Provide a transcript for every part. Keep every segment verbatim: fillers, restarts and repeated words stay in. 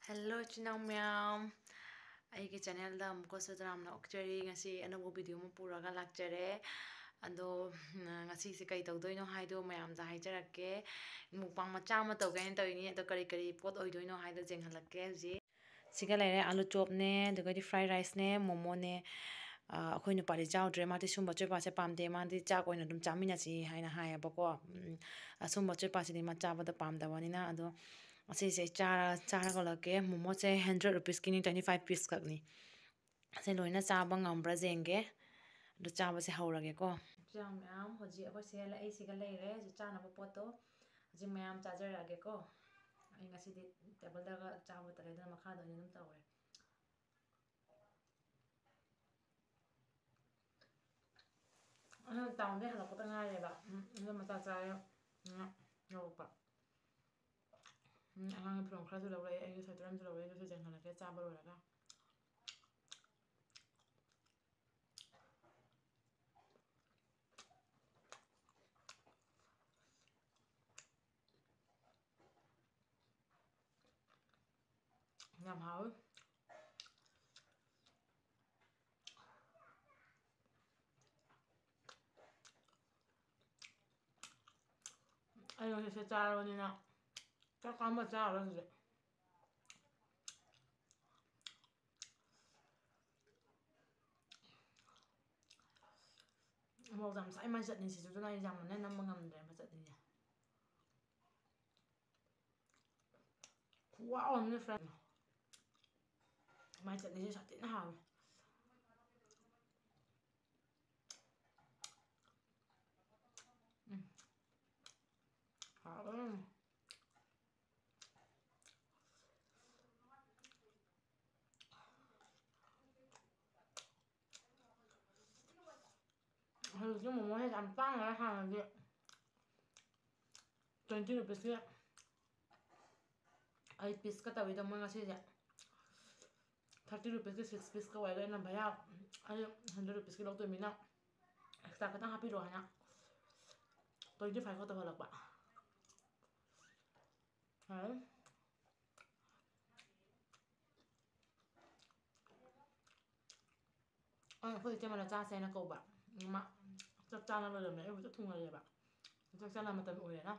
Hello ꯏꯆꯤꯟ ꯏꯅꯥꯎ ꯃꯌꯥꯝ, ꯑꯩꯒꯤ ꯆꯦꯅꯦꯜꯗ ꯑꯃꯨꯛꯀꯁꯨ ꯇꯔꯥꯝꯅ ꯑꯣꯛꯆꯔꯤ꯫ ꯉꯁꯤ ꯑꯅꯧꯕ ꯚꯤꯗꯤꯑꯣ ꯑꯃ ꯄꯨꯔꯒ ꯂꯥꯛꯆꯔꯦ꯫ ꯑꯗꯣ, ꯎꯝ, ꯉꯁꯤꯁꯦ ꯀꯩ ꯇꯧꯗꯣꯏꯅꯣ ꯍꯥꯏꯗꯣ ꯃꯌꯥꯝꯗ ꯍꯥꯏꯖꯔꯛꯀꯦ꯫ ꯃꯨꯛꯕꯥꯡ ꯃꯆꯥ ꯑꯃ ꯇꯧꯒꯦ ꯍꯥꯏꯅ ꯇꯧꯔꯤꯅꯤ꯫ ꯑꯗꯣ ꯀꯔꯤ ꯀꯔꯤ ꯄꯣꯠ ꯑꯣꯏꯗꯣꯏꯅꯣ ꯍꯥꯏꯗꯣ ꯌꯦꯡꯍꯜꯂꯛꯀꯦ ꯍꯧꯖꯤꯛ꯫ ꯁꯤꯒ ꯂꯩꯔꯦ ꯑꯥꯂꯨ ꯆꯣꯞꯅꯦ, ꯑꯗꯨꯒꯗꯤ ꯐ꯭ꯔꯥꯏ ꯔꯥꯏꯁꯅꯦ, ꯃꯣꯃꯣꯅꯦ꯫ ꯑ, ꯑꯩꯈꯣꯏ ꯅꯨꯄꯥꯗꯤ ꯆꯥꯎꯗ꯭ꯔꯦ, ꯃꯥꯗꯤ ꯁꯨꯝꯕ ꯑꯆꯣꯏꯄꯥꯁꯦ ꯄꯥꯝꯗꯦ, ꯃꯥꯗꯤ ꯆꯥꯛ ꯑꯣꯏꯅ ꯑꯗꯨꯝ ꯆꯥꯃꯤꯟꯅꯁꯤ ꯍꯥꯏꯅ ꯍꯥꯏꯌꯦꯕꯀꯣ꯫ ꯎꯝ, ꯑꯁꯨꯝꯕ ꯑꯆꯣꯏꯄꯥꯁꯤꯗꯤ ꯃꯥ ꯆꯥꯕꯗ ꯄꯥꯝꯗꯕꯅꯤꯅ꯫ ꯑꯗꯣ ꯑꯁꯤꯁꯦ ꯆꯥꯔ-, ꯆꯥꯔꯒ ꯎꯠꯂꯛꯀꯦ꯫ ꯃꯣꯃꯣꯁꯦ ꯍꯟꯗ꯭ꯔꯦꯠ ꯔꯨꯄꯤꯁꯀꯤꯅꯤ, ꯇ꯭ꯋꯦꯟꯇꯤ ꯐꯥꯏꯚ ꯄꯤꯁ ꯈꯛꯅꯤ꯫ ꯑꯁꯤ ꯂꯣꯏꯅ ꯆꯥꯕ ꯉꯝꯕ꯭ꯔꯥ ꯌꯦꯡꯒꯦ꯫ ꯑꯗꯨ ꯆꯥꯕꯁꯦ ꯍꯧꯔꯒꯦꯀꯣ꯫ ꯏꯆꯤꯟ ꯏꯅꯥꯎ ꯃꯌꯥꯝ, ꯍꯧꯖꯤꯛ ꯑꯩꯈꯣꯏ ꯁꯦ ꯂꯩ-, ꯑꯩ ꯁꯤꯒ ꯂꯩꯔꯦ꯫ ꯍꯧꯖꯤꯛ ꯆꯥꯅꯕ ꯄꯣꯠꯇꯣ ꯍꯧꯖꯤꯛ ꯃꯌꯥꯝ ꯆꯥꯖꯔꯛꯑꯒꯦꯀꯣ꯫ ꯑꯩ ꯉꯁꯤꯗꯤ ꯇꯦꯕꯜꯗꯒ ꯆꯥꯕ ꯇꯜꯂꯦ, ꯑꯗꯨꯅ ꯃꯈꯥꯗ ꯑꯣꯏꯅ ꯑꯗꯨꯝ ꯇꯧꯔꯦ꯫ ꯑꯩꯅ ꯇꯥꯎꯟꯗꯩ ꯍꯜꯂꯛꯄꯗ ꯉꯥꯏꯔꯦꯕ꯫ ꯎꯝ, ꯑꯗꯣ ꯃꯆꯥ ꯆꯥꯔꯦ꯫ ꯎꯝ, ꯌꯧꯔꯛꯄ꯫ ꯎꯝ, ꯑꯉꯥꯡꯒꯤ ꯐꯤꯔꯣꯜ ꯈꯔꯁꯨ ꯂꯧꯔꯛꯑꯦ, ꯑꯩꯒꯤ ꯁ꯭ꯋꯦꯇꯔ ꯑꯃꯁꯨ ꯂꯧꯔꯛꯑꯦ, ꯑꯗꯨꯁꯨ ꯌꯦꯡꯍꯜꯂꯛꯀꯦ ꯆꯥꯕ ꯂꯣꯏꯔꯒ꯫ ꯌꯥꯝ ꯍꯥꯎꯋꯤ꯫ ꯑꯩ ꯍꯧꯖꯤꯛꯁꯦ ꯆꯥꯔꯕꯅꯤꯅ ꯆꯥꯛ ꯂꯥꯝꯕ ꯆꯥꯔꯔꯣꯏ ꯍꯧꯖꯤꯛ꯫ ꯃꯣꯔꯣꯛ ꯌꯥꯝ ꯁꯥꯏ ꯃꯥꯏ ꯆꯠꯅꯤꯁꯤꯁꯨ, ꯑꯗꯨꯅ ꯑꯩ ꯌꯥꯝ ꯀꯟꯅ ꯅꯝꯕ ꯉꯝꯗ꯭ꯔꯦ ꯃꯥꯏ ꯆꯠꯅꯤꯁꯦ꯫ ꯈꯨꯍꯥꯎ ꯑꯃꯅꯦ friend꯫ ꯃꯥꯏ ꯆꯠꯅꯤꯁꯦ ꯁꯥꯊꯤꯅ ꯍꯥꯎꯋꯦ꯫ ꯎꯝ꯫ ꯍꯥꯎꯋꯦ꯫ ꯍꯧꯖꯤꯛꯇꯤ ꯃꯣꯃꯣꯁꯦ ꯌꯥꯝ ꯇꯥꯡꯈ꯭ꯔꯦ꯫ ꯍꯥꯟꯅꯗꯤ twenty rupeesꯀꯤ eight pieceꯀ ꯇꯧꯋꯤꯗꯣ, ꯃꯣꯏ ꯉꯁꯤꯁꯦ thirty rupeesꯀꯤ six pieceꯀ ꯑꯣꯏꯔꯦ꯫ ꯑꯩꯅ, "ꯚꯩꯌꯥ, ꯑꯩ hundred rupeesꯀꯤ ꯂꯧꯗꯣꯏ ꯃꯤꯅ extra ꯈꯤꯇꯪ ꯍꯥꯞꯄꯤꯔꯛꯑꯣ" ꯍꯥꯏꯅ twenty five ꯈꯛ ꯇꯧꯍꯜꯂꯛꯄ꯫ ꯌꯥꯔꯦ꯫ ꯑꯩꯅ ꯑꯩꯈꯣꯏ ꯏꯇꯩꯃꯅ ꯆꯥꯁꯦꯅ ꯀꯧꯕ꯫ ꯃꯥ ꯆꯥꯛ ꯆꯥꯅ ꯂꯣꯏꯔꯝꯃꯦ꯫ ꯑꯩꯕꯨ ꯆꯥꯛ ꯊꯣꯡꯍꯜꯂꯦꯕ꯫ ꯆꯥꯛ ꯆꯥꯅ ꯃꯇꯝ ꯑꯣꯏꯔꯦꯅ꯫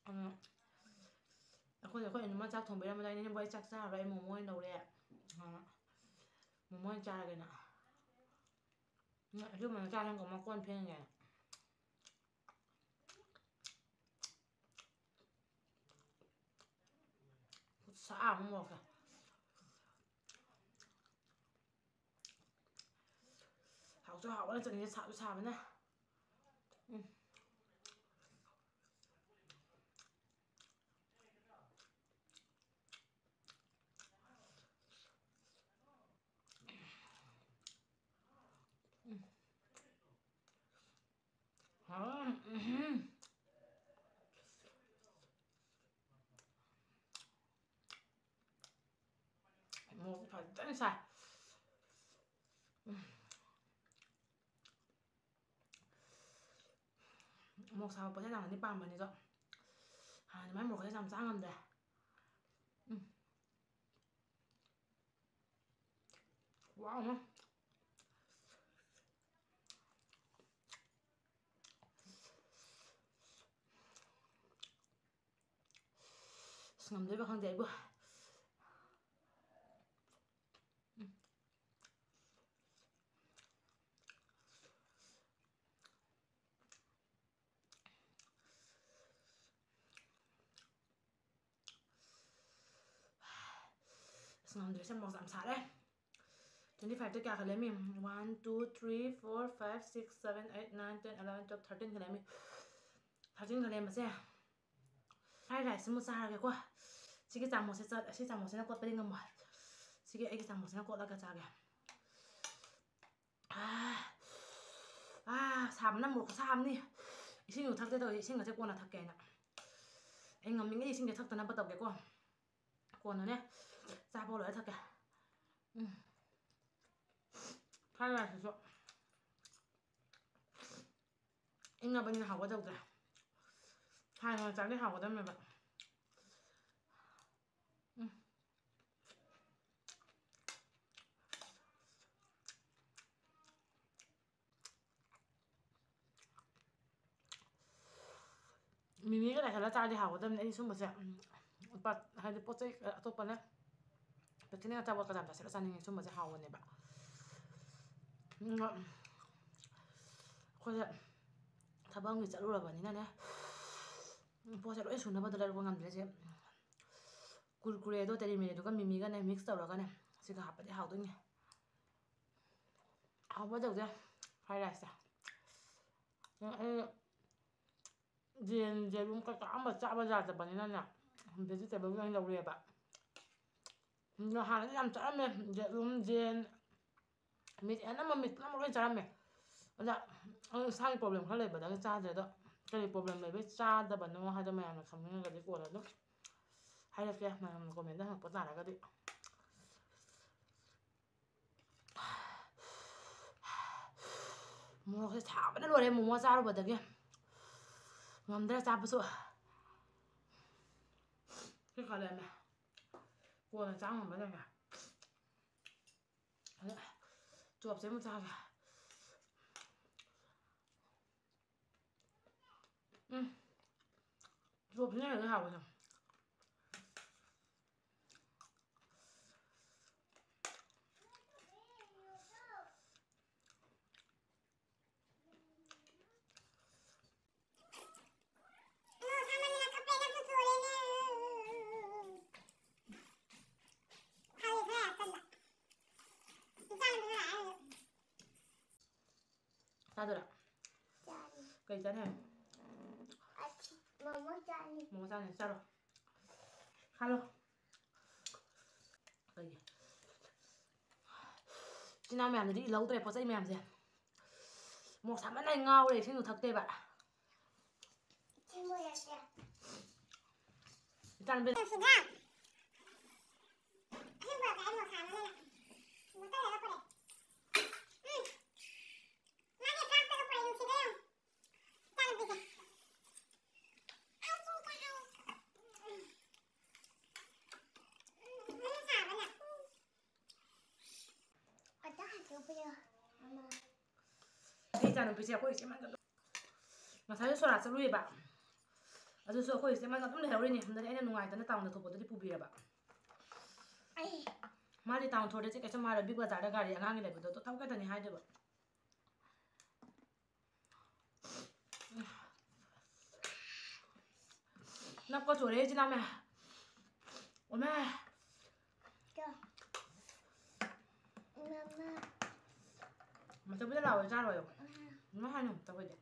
ꯑꯗꯨꯅ ꯑꯩꯈꯣꯏ, ꯑꯩꯈꯣꯏ ꯏꯅꯝꯃ ꯆꯥꯛ ꯊꯣꯡꯕꯤꯔꯝꯕꯗ ꯑꯩꯅ, "ꯏꯅꯝꯃ, ꯑꯩ ꯆꯥꯛ ꯆꯥꯔꯔꯣꯏ, ꯑꯩ ꯃꯣꯃꯣ ꯑꯣꯏꯅ ꯂꯧꯔꯦ꯫ ꯑ, ꯃꯣꯃꯣ ꯑꯣꯏꯅ ꯆꯥꯔꯒꯦꯅ꯫" ꯎꯝ, ꯑꯗꯨ ꯃꯣꯃꯣ ꯆꯥꯔꯒ ꯑꯃꯨꯛ ꯀꯣꯟ ꯐꯦꯡꯉꯦ꯫ ꯈꯨꯠꯁꯥ ꯑꯃ ꯃꯣꯔꯣꯛꯁꯦ꯫ ꯍꯥꯎꯁꯨ ꯍꯥꯎꯕꯅ ꯆꯠꯅꯤꯡꯉꯦ, ꯁꯥꯁꯨ ꯁꯥꯕꯅ꯫ ꯎꯝ꯫ ꯎꯝ꯫ ꯍꯥꯎ, ꯎꯝ꯫ ꯃꯣꯔꯣꯛ ꯐꯖꯅ ꯁꯥꯏ꯫ ꯎꯝ꯫ ꯃꯣꯔꯣꯛ ꯁꯥꯕ ꯄꯣꯠꯁꯦ ꯌꯥꯝꯅꯗꯤ ꯄꯥꯝꯕꯅꯤ ꯑꯗꯣ, ꯍꯥꯟꯅꯗꯤ ꯃꯥꯏ ꯃꯣꯔꯣꯛꯁꯦ ꯌꯥꯝ ꯆꯥ ꯉꯝꯗꯦ꯫ ꯎꯝ꯫ ꯈꯨꯍꯥꯎ ꯑꯃ꯫ ꯑꯁ, ꯉꯝꯗꯣꯏꯕ ꯈꯪꯗꯦ ꯑꯩꯕꯨ꯫ ꯎꯝ꯫ ꯑꯁ, ꯉꯝꯗ꯭ꯔꯦ, ꯁꯦ ꯃꯣꯔꯣꯛ ꯌꯥꯝ ꯁꯥꯔꯦ꯫ Twenty five ꯇ ꯀꯌꯥ ꯈꯛ ꯂꯩꯔꯝꯃꯤ? One, two, three, four, five, six, seven, eight, nine, ten, eleven, twelve, thirteen ꯈꯛ ꯂꯩꯔꯝꯃꯤ꯫ Thirteen ꯈꯛ ꯂꯩꯔꯝꯕꯁꯦ, fried rice ꯑꯃ ꯆꯥꯔꯒꯦꯀꯣ꯫ ꯁꯤꯒꯤ ꯆꯥꯃꯁꯁꯦ ꯆꯠ-, ꯁꯤ ꯆꯥꯃꯁꯁꯤꯅ ꯀꯣꯠꯄꯗꯤ ꯉꯝꯃꯣꯏ꯫ ꯁꯤꯒꯤ ꯑꯩꯒꯤ ꯆꯥꯃꯁꯁꯤꯅ ꯀꯣꯠꯂꯒ ꯆꯥꯒꯦ꯫ ꯑꯥ, ꯑꯥ, ꯁꯥꯕꯅ ꯃꯣꯔꯣꯛ ꯈꯨꯁꯥ ꯑꯃꯅꯤ꯫ ꯏꯁꯤꯡꯁꯨ ꯊꯛꯇꯦ ꯇꯧꯔꯤ, ꯏꯁꯤꯡꯒꯁꯦ ꯀꯣꯟꯅ ꯊꯛꯀꯦ ꯍꯥꯏꯅ꯫ ꯑꯩ ꯉꯝꯃꯤꯉꯩ ꯏꯁꯤꯡꯁꯦ ꯊꯛꯇꯅꯕ ꯇꯧꯒꯦꯀꯣ꯫ ꯀꯣꯟꯅꯅꯦ, ꯆꯥꯕ ꯂꯣꯏꯔ ꯊꯛꯀꯦ꯫ ꯎꯝ꯫ Fried rice ꯁꯤꯁꯨ ꯏꯪꯉꯕꯅꯤꯅ ꯍꯥꯎꯒꯗꯧꯗ꯭ꯔꯦ꯫ ꯍꯥꯟꯅ ꯆꯥꯔꯗꯤ ꯍꯥꯎꯒꯗꯕꯅꯦꯕ꯫ ꯎꯝ꯫ ꯆꯥꯔꯗꯤ ꯍꯥꯎꯒꯗꯕꯅꯤ꯫ ꯑꯩ ꯁꯨꯝꯕꯁꯦ, ꯎꯝ, ꯄꯥ-, ꯍꯥꯏꯗꯤ ꯄꯣꯠ ꯆꯩ ꯑꯇꯣꯞꯄꯅ picnic ꯑꯆꯥꯄꯣꯠ ꯀꯗꯥ ꯆꯥꯁꯤꯜꯂ ꯆꯥꯅꯤꯡꯉꯦ꯫ ꯁꯨꯝꯕꯁꯦ ꯍꯥꯎꯕꯅꯦꯕ꯫ ꯎꯝ, ꯑꯩꯈꯣꯏꯁꯦ ꯊꯕꯛ ꯑꯃꯒꯤ ꯆꯠꯂꯨꯔꯕꯅꯤꯅꯅꯦ, ꯎꯝ, ꯄꯣꯠꯁꯦ ꯂꯣꯏ ꯁꯨꯅꯕꯗꯣ ꯂꯩꯔꯛꯄ ꯉꯝꯗ꯭ꯔꯦ꯫ ꯁꯦ ꯀꯨꯔꯀꯨꯔꯦꯗꯣ, ꯇꯦꯔꯤ ꯃꯦꯔꯤꯗꯨꯒ ꯃꯤꯃꯤꯒꯅꯦ mix ꯇꯧꯔꯒꯅꯦ ꯁꯤꯒ ꯍꯥꯞꯄꯗꯤ ꯍꯥꯎꯗꯣꯏꯅꯦ꯫ ꯍꯥꯎꯕ ꯇꯧꯗꯦ fried rice ꯁꯦ꯫ ꯎꯝ, ꯑꯩ ꯌꯦꯟ, ꯌꯦꯔꯨꯝ ꯀꯩꯀꯥ ꯑꯝꯕ ꯆꯥꯕ ꯌꯥꯗꯕꯅꯤꯅꯅꯦ, vegetable ꯑꯣꯏꯅ ꯂꯧꯔꯦꯕ꯫ ꯎꯝ, ꯍꯥꯟꯅꯗꯤ ꯌꯥꯝ ꯆꯥꯔꯝꯃꯦ, ꯌꯦꯔꯨꯝ, ꯌꯦꯟ, meat, ꯑꯅꯝꯕ meat ꯑꯅꯝꯕ ꯂꯣꯏ ꯆꯥꯔꯝꯃꯦ꯫ ꯑꯗ ꯑꯩ ꯏꯁꯥꯒꯤ problem ꯈꯔ ꯂꯩꯕꯗꯒꯤ ꯆꯥꯗ꯭ꯔꯦ꯫ ꯑꯗꯣ ꯀꯔꯤ problem ꯂꯩꯕꯩ ꯆꯥꯗꯕꯅꯣ ꯍꯥꯏꯗꯣ ꯃꯌꯥꯝꯅ ꯈꯪꯅꯤꯡꯉꯒꯗꯤ ꯀꯣꯟꯅ ꯑꯗꯨꯝ ꯍꯥꯏꯔꯛꯀꯦ, ꯃꯌꯥꯝꯅ comment ꯍꯪꯉꯛꯄ ꯇꯥꯔꯒꯗꯤ꯫ ꯃꯣꯔꯣꯛꯁꯦ ꯁꯥꯕꯅ ꯂꯣꯏꯔꯦ ꯃꯣꯃꯣ ꯆꯥꯔꯨꯕꯗꯒꯤ꯫ ꯉꯝꯗ꯭ꯔꯦ ꯆꯥꯕꯁꯨ꯫ ꯁꯤ ꯈꯜꯂꯦꯅꯦ꯫ ꯀꯣꯟꯅ ꯆꯥ ꯉꯝꯕ ꯂꯩꯔꯦ꯫ ꯑꯗ ꯆꯣꯞꯁꯦ ꯑꯃꯨꯛ ꯆꯥꯒꯦ꯫ ꯎꯝ꯫ ꯆꯣꯞꯁꯤꯅ ꯍꯦꯟꯅ ꯍꯥꯎꯋꯦ꯫ ꯆꯥꯗꯣꯏꯔꯥ? ꯆꯥꯅꯤ꯫ ꯀꯩ ꯆꯥꯅꯤ ꯍꯥꯏꯅꯣ? ꯑꯁ, ꯃꯣꯃꯣ ꯆꯥꯅꯤ꯫ ꯃꯣꯃꯣ ꯆꯥꯅꯤ, ꯆꯥꯔꯣ꯫ ꯈꯜꯂꯣ꯫ ꯀꯩꯒꯤ? ꯏꯆꯤꯟ ꯏꯅꯥꯎ ꯃꯌꯥꯝꯗꯨꯗꯤ ꯏꯜꯍꯧꯗ꯭ꯔꯦ ꯄꯣꯠ ꯆꯩ ꯃꯌꯥꯝꯁꯦ꯫ ꯃꯣꯔꯣꯛ ꯁꯥꯃꯟꯅ ꯑꯩ ꯉꯥꯎꯔꯦ, ꯏꯁꯤꯡꯁꯨ ꯊꯛꯇꯦꯕ꯫ ꯏꯁꯤꯡ ꯂꯩꯔꯛꯀꯦ꯫ ꯏꯆꯥꯅꯨꯄꯤ꯫ ꯁꯤꯗ꯫ ꯏꯁꯤꯡ ꯄꯨꯔꯛꯀꯦ, ꯑꯩ ꯃꯣꯔꯣꯛ ꯁꯥꯃꯟꯅ꯫ ꯕꯣꯇꯜꯗ ꯄꯨꯔꯛꯑꯦ꯫ ꯎꯝ꯫ ꯃꯥꯒꯤ flask ꯇꯒ ꯄꯨꯔꯛꯑꯦ, ꯅꯨꯡꯁꯤꯗ꯭ꯔꯥ ꯌꯦꯡꯉꯨ꯫ ꯏꯆꯥꯅꯨꯄꯤꯁꯦ꯫ ꯑꯩ ꯆꯤꯡ ꯀꯥꯔꯦ꯫ ꯎꯝ꯫ ꯎꯝ, ꯃꯅꯨꯡ ꯁꯥꯕꯅ꯫ ꯑꯗ ꯍꯥꯏꯗꯣꯛꯄꯤꯌꯣ, ꯃꯃꯥ꯫ ꯑꯩ ꯏꯆꯥꯅꯨꯄꯤꯁꯦ ꯑꯩꯈꯣꯏ ꯏꯆꯦ ꯃꯥꯟꯗ ꯉꯁꯥꯏꯁꯨ ꯁꯣꯔꯥ ꯆꯠꯂꯨꯏꯕ꯫ ꯑꯗꯨꯁꯨ ꯑꯩꯈꯣꯏ ꯏꯆꯦ ꯑꯃꯅ ꯑꯗꯨꯝ ꯂꯩꯍꯧꯔꯤꯅꯤ꯫ ꯍꯟꯗꯛ ꯑꯩꯅ ꯅꯨꯡꯉꯥꯏꯇꯅ ꯇꯥꯎꯟꯗ ꯊꯣꯛꯄꯗꯨꯗꯤ ꯄꯨꯕꯤꯔꯕ꯫ ꯑꯩ ꯃꯥꯗꯤ ꯇꯥꯎꯟ ꯊꯣꯛꯑꯗꯤ ꯀꯩꯁꯨ ꯃꯥꯔ ꯕꯤꯛ ꯕꯖꯥꯔꯗ ꯒꯥꯔꯤ ꯑꯉꯥꯡꯒꯤ ꯂꯩꯕꯗꯣ ꯑꯗꯨ ꯊꯧꯒꯗꯅꯤ ꯍꯥꯏꯗꯣꯏꯕ꯫ ꯅꯞꯀ ꯆꯣꯔꯦ ꯏꯆꯤꯟ ꯏꯅꯥꯎ ꯃꯌꯥꯝ꯫ ꯑꯣꯃꯦ꯫ ꯀꯌꯥ? ꯃꯃꯥ꯫ ꯃꯆꯧꯕꯤꯗ ꯂꯥꯛꯑꯣ ꯆꯥꯔꯣꯏꯌꯣ꯫ ꯎꯝ꯫ ꯅꯪ ꯍꯥꯏꯅꯣ ꯃꯆꯧꯕꯤꯗ꯫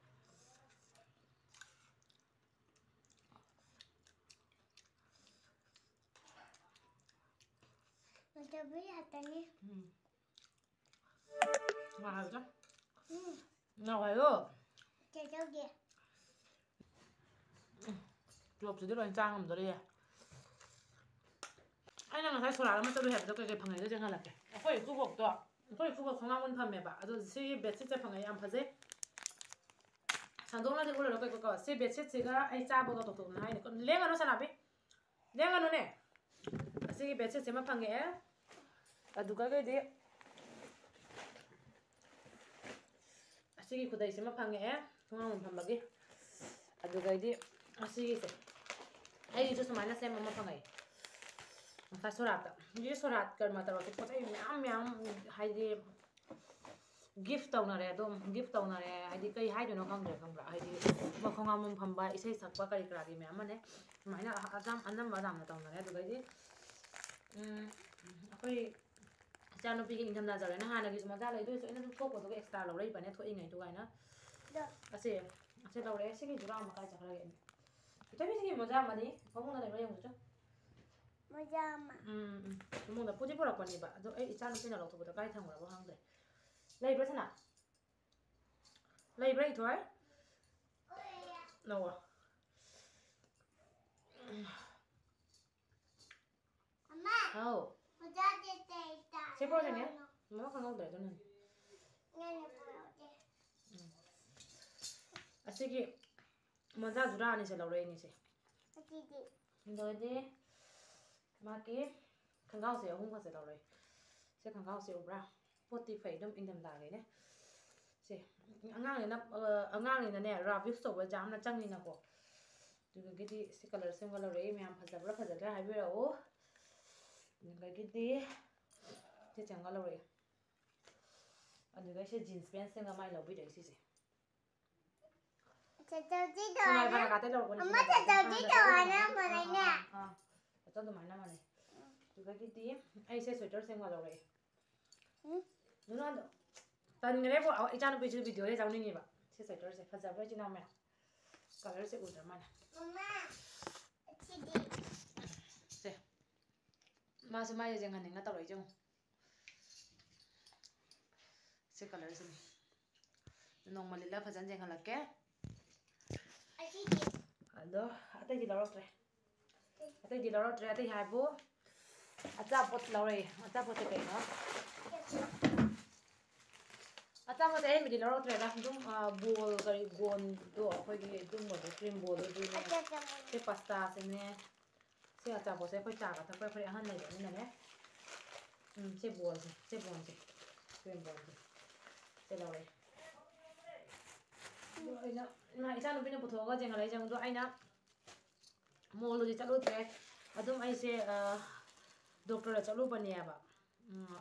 ꯃꯆꯧꯕꯤ ꯈꯛꯇꯅꯤ꯫ ꯎꯝ꯫ ꯉꯥꯏꯍꯥꯛꯇ꯫ ꯎꯝ꯫ ꯉꯥꯏꯈꯣ ꯍꯥꯏꯌꯣ꯫ ꯀꯩꯗꯧꯒꯦ? ꯎꯝ꯫ ꯆꯣꯞꯁꯤꯗꯤ ꯂꯣꯏ ꯆꯥ ꯉꯝꯗꯣꯔꯤꯌꯦ꯫ ꯑꯩꯅ ꯉꯁꯥꯏ ꯁꯣꯔꯥꯠ ꯑꯃ ꯆꯠꯂꯨꯏ ꯍꯥꯏꯕꯗꯣ ꯀꯩꯀꯩ ꯐꯪꯉꯛꯏꯗꯣ ꯆꯦꯡꯍꯜꯂꯛꯀꯦ꯫ ꯑꯩꯈꯣꯏ ꯏꯀꯨꯕꯣꯛꯇꯣ, ꯑꯩꯈꯣꯏ ꯏꯀꯨꯕꯣꯛ ꯈꯣꯡꯅꯥꯡ ꯐꯝꯃꯦꯕ꯫ ꯑꯗꯣ ꯁꯤꯒꯤ ꯕꯦꯗꯁꯤꯠꯁꯦ ꯐꯪꯉꯛꯑꯦ, ꯌꯥꯝ ꯐꯖꯩ꯫ ꯁꯟꯗꯣꯛꯅꯗꯤ ꯎꯔꯔꯣꯏ ꯀꯣ꯫ ꯁꯤ ꯕꯦꯗꯁꯤꯠꯁꯤꯒ ꯑꯩ ꯆꯥꯕꯒ ꯇꯣꯛꯊꯣꯛꯅ ꯍꯥꯏꯅꯤ꯫ ꯂꯦꯡꯒꯅꯨ ꯁꯅꯥꯕꯤ꯫ ꯂꯦꯡꯒꯅꯨꯅꯦ꯫ ꯑꯁꯤꯒꯤ ꯕꯦꯗꯁꯤꯠꯁꯤꯃ ꯐꯪꯉꯛꯑꯦ꯫ ꯑꯗꯨꯒ ꯀꯩꯗꯤ ꯑꯁꯤꯒꯤ ꯈꯨꯗꯩꯁꯤꯃ ꯐꯪꯉꯛꯑꯦ, ꯈꯣꯡꯅꯥꯡ ꯐꯝꯕꯒꯤ꯫ ꯑꯗꯨꯒꯩꯗꯤ ꯑꯁꯤꯒꯤꯁꯦ ꯑꯩꯒꯤꯁꯨ ꯁꯨꯃꯥꯏꯅ ꯁꯦꯝꯕ ꯑꯃ ꯐꯪꯉꯛꯑꯦ ꯉꯁꯥꯏ ꯁꯣꯔꯥꯠꯇ꯫ ꯍꯧꯖꯤꯛ ꯁꯣꯔꯥꯠ ꯀꯔꯃ ꯇꯧꯔꯁꯨ ꯄꯣꯠ ꯆꯩ ꯃꯌꯥꯝ ꯃꯌꯥꯝ ꯍꯥꯏꯗꯤ ꯒꯤꯐ ꯇꯧꯅꯔꯦ꯫ ꯑꯗꯨꯝ ꯒꯤꯐ ꯇꯧꯅꯔꯦ ꯍꯥꯏꯗꯤ ꯀꯩ ꯍꯥꯏꯗꯣꯏꯅꯣ ꯈꯪꯗ꯭ꯔꯦ, ꯈꯪꯕ꯭ꯔꯥ? ꯍꯥꯏꯗꯤ ꯃꯈꯣꯡ ꯍꯥꯝꯐꯝ ꯐꯝꯕ, ꯏꯁꯩ ꯁꯛꯄ ꯀꯔꯤ ꯀꯔꯥꯒꯤ ꯃꯌꯥꯝ ꯑꯃꯅꯦ꯫ ꯁꯨꯃꯥꯏꯅ ꯑꯆꯝ-, ꯑꯅꯝꯕ ꯑꯗꯥꯝꯅ ꯇꯧꯅꯔꯦ꯫ ꯑꯗꯨꯗꯩꯗꯤ, ꯎꯝ, ꯑꯩꯈꯣꯏ ꯏꯆꯥꯅꯨꯄꯤꯒꯤ ꯏꯪꯊꯝꯊꯥ ꯆꯠꯂꯦꯅ ꯍꯥꯟꯅꯒꯤꯁꯨ ꯃꯣꯖꯥ ꯂꯩꯗꯣꯏꯁꯨ ꯑꯩꯅ ꯑꯗꯨꯝ ꯊꯣꯛꯄꯗꯨꯒ ꯑꯦꯛꯁꯇ꯭ꯔꯥ ꯂꯧꯔꯛꯏꯕꯅꯦ ꯊꯣꯛꯏꯉꯩꯗꯨ ꯀꯥꯏꯅ꯫ ꯑꯁꯦ, ꯑꯁꯦ ꯂꯧꯔꯛꯑꯦ꯫ ꯁꯤꯒꯤ ꯖꯨꯔꯥ ꯑꯃ ꯀꯥꯏ ꯆꯠꯈ꯭ꯔꯒꯦ? ꯏꯊꯕꯤ ꯁꯤꯒꯤ ꯃꯣꯖꯥ ꯑꯃꯅꯤ ꯐꯃꯨꯡꯗ ꯂꯩꯕ꯭ꯔꯥ ꯌꯦꯡꯉꯨꯆꯣ꯫ ꯃꯣꯖꯥ ꯑꯃ꯫ ꯎꯝ, ꯎꯝ꯫ ꯐꯃꯨꯡꯗ ꯄꯨꯗꯤ ꯄꯨꯔꯛꯄꯅꯦꯕ꯫ ꯑꯗꯣ ꯑꯩ ꯏꯆꯥꯅꯨꯄꯤꯅ ꯂꯧꯊꯣꯛꯄꯗꯣ ꯀꯥꯏ ꯊꯝꯈ꯭ꯔꯕ ꯈꯪꯗ꯭ꯔꯦ꯫ ꯂꯩꯕ꯭ꯔꯥ ꯁꯅꯥ? ꯂꯩꯕ꯭ꯔꯥ ꯏꯊꯣꯏ? ꯂꯧꯑꯣ꯫ ꯑꯃ꯫ ꯍꯥꯎ꯫ ꯃꯣꯖꯥꯁꯦ ꯀꯩ ꯇꯥꯏ? ꯁꯤ ꯄꯨꯔꯛꯑꯣ ꯆꯅꯤ꯫ ꯃꯃꯥ ꯈꯪꯍꯧꯗ꯭ꯔꯦ ꯑꯗꯨꯅꯅꯦ꯫ ꯅꯪꯅ ꯄꯨꯔꯛꯑꯣꯁꯦ꯫ ꯎꯝ꯫ ꯑꯁꯤꯒꯤ ꯃꯣꯖꯥ ꯖꯨꯔꯥ ꯑꯅꯤꯁꯦ ꯂꯧꯔꯛꯏꯅꯦ ꯁꯦ꯫ ꯑꯁꯤꯗꯤ? ꯑꯗꯨꯗꯤ ꯃꯥꯒꯤ ꯈꯣꯡꯒ꯭ꯔꯥꯎꯁꯦ ꯑꯍꯨꯝꯒꯁꯦ ꯂꯧꯔꯛꯏ꯫ ꯁꯤ ꯈꯣꯡꯒ꯭ꯔꯥꯎꯁꯦ ꯎꯕ꯭ꯔꯥ? ꯄꯣꯠꯇꯤ ꯐꯩ ꯑꯗꯨꯝ ꯏꯪꯊꯝꯊꯥꯒꯤꯅꯦ꯫ ꯁꯦ ꯑꯉꯥꯡꯅꯤꯅ, ꯑ, ꯑꯉꯥꯡꯅꯤꯅꯅꯦ ꯔꯐ ꯌꯨꯁ ꯇꯧꯕ ꯌꯥꯝꯅ ꯆꯪꯉꯤꯅꯀꯣ꯫ ꯑꯗꯨꯗꯒꯤꯗꯤ ꯁꯤ ꯀꯂꯔ ꯁꯦꯝꯒ ꯂꯧꯔꯛꯏ꯫ ꯃꯌꯥꯝ ꯐꯖꯕ꯭ꯔꯥ ꯐꯖꯗ꯭ꯔꯥ ꯍꯥꯏꯕꯤꯔꯛꯑꯣ꯫ ꯑꯗꯨꯗꯒꯤꯗꯤ ꯁꯤ ꯆꯪꯒ ꯂꯧꯔꯛꯏ꯫ ꯑꯗꯨꯒ ꯁꯤ ꯖꯤꯟꯁ ꯄꯦꯟ ꯁꯦꯝꯒ ꯃꯥꯏ ꯂꯧꯕꯤꯔꯛꯏ ꯁꯤꯁꯦ꯫ ꯁꯦ ꯃꯥꯏ ꯚꯔꯥ ꯀꯥꯇꯩ ꯂꯧꯔꯛꯄꯅꯤ꯫ ꯑꯃ ꯁꯤꯁꯦ꯫ ꯆꯠꯆꯧꯁꯤ ꯑꯥ, ꯇꯧꯔꯅ ꯆꯠꯆꯧ꯫ ꯑꯃ ꯂꯩꯅꯦ꯫ ꯑꯥ, ꯑꯥ, ꯑꯥ꯫ ꯆꯠꯆꯧ ꯑꯗꯨꯃꯥꯏꯅ ꯑꯃ ꯂꯩ꯫ ꯑꯗꯨꯗꯒꯤꯗꯤ ꯑꯩꯁꯦ ꯁ꯭ꯋꯦꯇꯔ ꯁꯦꯝꯒ ꯂꯧꯔꯛꯑꯦ꯫ ꯎꯝ꯫ ꯅꯨꯡꯗꯥꯡꯗꯣ ꯇꯟꯈ꯭ꯔꯦꯕꯣ꯫ ꯑ, ꯏꯆꯥꯅꯨꯄꯤꯁꯨ ꯚꯤꯗꯤꯑꯣ ꯌꯥꯎꯅꯤꯡꯉꯦꯕ꯫ ꯁꯤ ꯁ꯭ꯋꯦꯇꯔꯁꯦ ꯐꯖꯕ꯭ꯔꯥ ꯏꯆꯤꯟ ꯏꯅꯥꯎ ꯃꯌꯥꯝ? ꯀꯂꯔꯁꯦ ꯎꯗ꯭ꯔ ꯃꯥꯜꯂꯦ꯫ ꯃꯃꯥ, ꯁꯤꯗꯤ꯫ ꯁꯦ꯫ ꯃꯥꯁꯨ ꯃꯥꯏꯁꯦ ꯌꯦꯡꯍꯟꯅꯤꯡꯅ ꯇꯧꯔꯛꯏꯁꯦ ꯌꯦꯡꯉꯨ꯫ ꯁꯤ ꯀꯂꯔꯁꯤꯅꯤ꯫ ꯅꯣꯡꯃ ꯂꯤꯠꯂ ꯐꯖꯅ ꯌꯦꯡꯍꯜꯂꯛꯀꯦ꯫ ꯑꯁꯤꯗꯤ꯫ ꯑꯗꯣ ꯑꯇꯩꯗꯤ ꯂꯧꯔꯛꯇ꯭ꯔꯦ꯫ ꯑꯇꯩꯗꯤ ꯂꯧꯔꯛꯇ꯭ꯔꯦ꯫ ꯑꯇꯩ ꯍꯥꯏꯕꯨ ꯑꯆꯥꯄꯣꯠ ꯂꯧꯔꯛꯑꯦ꯫ ꯑꯆꯥꯄꯣꯠꯁꯦ ꯀꯩꯅꯣ? ꯑꯆꯥꯄꯣꯠꯁꯦ ꯑꯍꯦꯟꯕꯗꯤ ꯂꯧꯔꯛꯇ꯭ꯔꯦꯗ꯫ ꯑꯗꯨꯝ, ꯑ, ꯕꯣꯜ ꯀꯔꯤ ꯕꯣꯜꯗꯣ ꯑꯩꯈꯣꯏꯒꯤ ꯑꯗꯨꯝꯕꯗꯣ ꯀ꯭ꯔꯤꯝ ꯕꯣꯜꯗꯣ ꯑꯗꯨꯅꯦ꯫ ꯑꯆꯥꯄꯣꯠ꯫ ꯁꯤ ꯄꯥꯁꯇꯥꯁꯤꯅꯦ꯫ ꯁꯤ ꯑꯆꯥꯄꯣꯠꯁꯦ ꯑꯩꯈꯣꯏ ꯆꯥꯒ ꯊꯛꯄ ꯑꯩꯈꯣꯏ ꯑꯍꯟ ꯂꯩꯕꯅꯤꯅꯅꯦ꯫ ꯎꯝ, ꯁꯤ ꯕꯣꯜꯁꯦ, ꯁꯤ ꯕꯣꯜꯁꯦ, ꯀ꯭ꯔꯤꯝ ꯕꯣꯜꯁꯦ꯫ ꯁꯤ ꯂꯧꯔꯦ꯫ ꯑꯗꯣ ꯑꯩꯅ, ꯏꯃꯥ, ꯏꯆꯥꯅꯨꯄꯤꯅ ꯄꯨꯊꯣꯛꯑꯒ ꯌꯦꯡꯍꯜꯂꯛꯏꯁꯦ꯫ ꯑꯗꯣ ꯑꯩꯅ ꯃꯣꯜꯗꯨꯗꯤ ꯆꯠꯂꯨꯗ꯭ꯔꯦ꯫ ꯑꯗꯨꯝ ꯑꯩꯁꯦ, ꯑ, ꯗꯣꯛꯇꯔꯗ ꯆꯠꯂꯨꯕꯅꯦꯕ꯫ ꯎꯝ,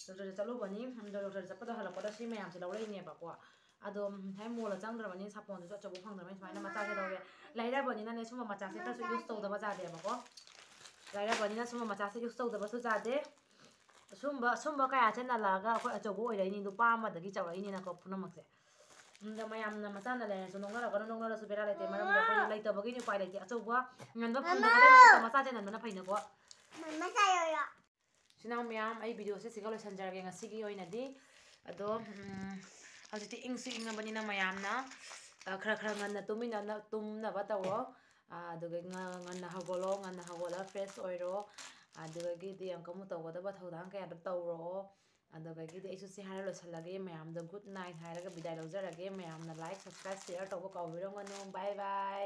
ꯗꯣꯛꯇꯔꯗ ꯆꯠꯂꯨꯕꯅꯤ꯫ ꯑꯗꯣ ꯗꯣꯛꯇꯔꯗ ꯆꯠꯄꯗ ꯍꯜꯂꯛꯄꯗ ꯁꯤ ꯃꯌꯥꯝꯁꯦ ꯂꯧꯔꯛꯏꯅꯦꯕꯀꯣ꯫ ꯑꯗꯣ, ꯎꯝ, ꯍꯦꯛ ꯃꯣꯜꯗ ꯆꯪꯗ꯭ꯔꯕꯅꯤꯅ ꯁꯥꯄꯣꯟꯗꯨꯁꯨ ꯑꯆꯧꯕ ꯐꯪꯗ꯭ꯔꯕꯅꯤꯅ ꯁꯨꯃꯥꯏꯅ ꯃꯆꯥꯁꯦ ꯂꯧꯔꯦ꯫ ꯂꯥꯏꯔꯕꯅꯤꯅꯅꯦ ꯁꯨꯝꯕ ꯃꯆꯥꯁꯦ ꯈꯔꯁꯨ ꯌꯨꯁ ꯇꯧꯗꯕ ꯌꯥꯗꯦꯕꯀꯣ꯫ ꯂꯥꯏꯔꯕꯅꯤꯅ ꯁꯨꯝꯕ ꯃꯆꯥꯁꯦ ꯌꯨꯁ ꯇꯧꯗꯕꯁꯨ ꯌꯥꯗꯦ꯫ ꯁꯨꯝꯕ, ꯁꯨꯝꯕ ꯀꯌꯥꯁꯦ ꯅꯜꯂꯛꯑꯒ ꯑꯩꯈꯣꯏ ꯑꯆꯧꯕ ꯑꯣꯏꯔꯛꯏꯅꯤ, ꯅꯨꯄꯥ ꯑꯃꯗꯒꯤ ꯆꯥꯎꯔꯛꯏꯅꯤꯅꯀꯣ ꯄꯨꯝꯅꯃꯛꯁꯦ꯫ ꯑꯗ ꯃꯌꯥꯝꯅ ꯃꯆꯥꯅ ꯂꯩꯔꯁꯨ ꯅꯣꯛꯅꯔꯒꯅꯨ, ꯅꯣꯛꯅꯔꯁꯨ ꯕꯦꯔꯥ ꯂꯩꯇꯦ, ꯃꯔꯝꯗꯤ ꯑꯩꯈꯣꯏꯗꯤ ꯂꯩꯇꯕꯒꯤꯅꯤ, ꯎꯄꯥꯏ ꯂꯩꯇꯦ꯫ ꯑꯆꯧꯕ ꯉꯟꯕ ꯐꯪꯗꯕ ꯃꯃꯥ! ꯂꯩꯕ ꯃꯆꯥꯁꯦ ꯅꯟꯕꯅ ꯐꯩꯅꯀꯣ꯫ ꯃꯃꯥ ꯆꯥꯔꯣꯏꯌꯣ꯫ ꯏꯆꯤꯟ ꯏꯅꯥꯎ ꯃꯌꯥꯝ, ꯑꯩ ꯚꯤꯗꯤꯑꯣꯁꯦ ꯁꯤꯒ ꯂꯣꯏꯁꯤꯟꯖꯔꯒꯦ ꯉꯁꯤꯒꯤ ꯑꯣꯏꯅꯗꯤ꯫ ꯑꯗꯣ, ꯎꯝ, ꯍꯧꯖꯤꯛꯇꯤ ꯏꯪꯁꯨ ꯏꯪꯉꯕꯅꯤꯅ ꯃꯌꯥꯝꯅ, ꯑ, ꯈꯔ ꯈꯔ ꯉꯟꯅ ꯇꯨꯝꯃꯤꯟꯅ-, ꯇꯨꯝꯅꯕ ꯇꯧꯔꯣ꯫ ꯑ, ꯑꯗꯨꯒ ꯉ-, ꯉꯟꯅ ꯍꯧꯒꯠꯂꯣ, ꯉꯟꯅ ꯍꯧꯒꯠꯂꯒ ꯐ꯭ꯔꯦꯁ ꯑꯣꯏꯔꯣ꯫ ꯑꯗꯨꯗꯒꯤꯗꯤ ꯑꯃꯨꯛꯀ ꯑꯃꯨꯛ ꯇꯧꯒꯗꯕ ꯊꯧꯗꯥꯡ ꯀꯌꯥꯗꯣ ꯇꯧꯔꯣ꯫ ꯑꯗꯨꯗꯒꯤꯗꯤ ꯑꯩꯁꯨ ꯁꯤ ꯍꯥꯏꯔ ꯂꯣꯏꯁꯤꯜꯂꯒꯦ꯫ ꯃꯌꯥꯝꯗ ꯒꯨꯗ ꯅꯥꯏꯠ ꯍꯥꯏꯔꯒ ꯕꯤꯗꯥꯏ ꯂꯧꯖꯔꯒꯦ꯫ ꯃꯌꯥꯝꯅ ꯂꯥꯏꯛ, ꯁꯕꯁꯀ꯭ꯔꯥꯏꯕ, ꯁꯤꯌꯔ ꯇꯧꯕ ꯀꯥꯎꯕꯤꯔꯝꯒꯅꯨ꯫ ꯕꯥꯏ ꯕꯥꯏ꯫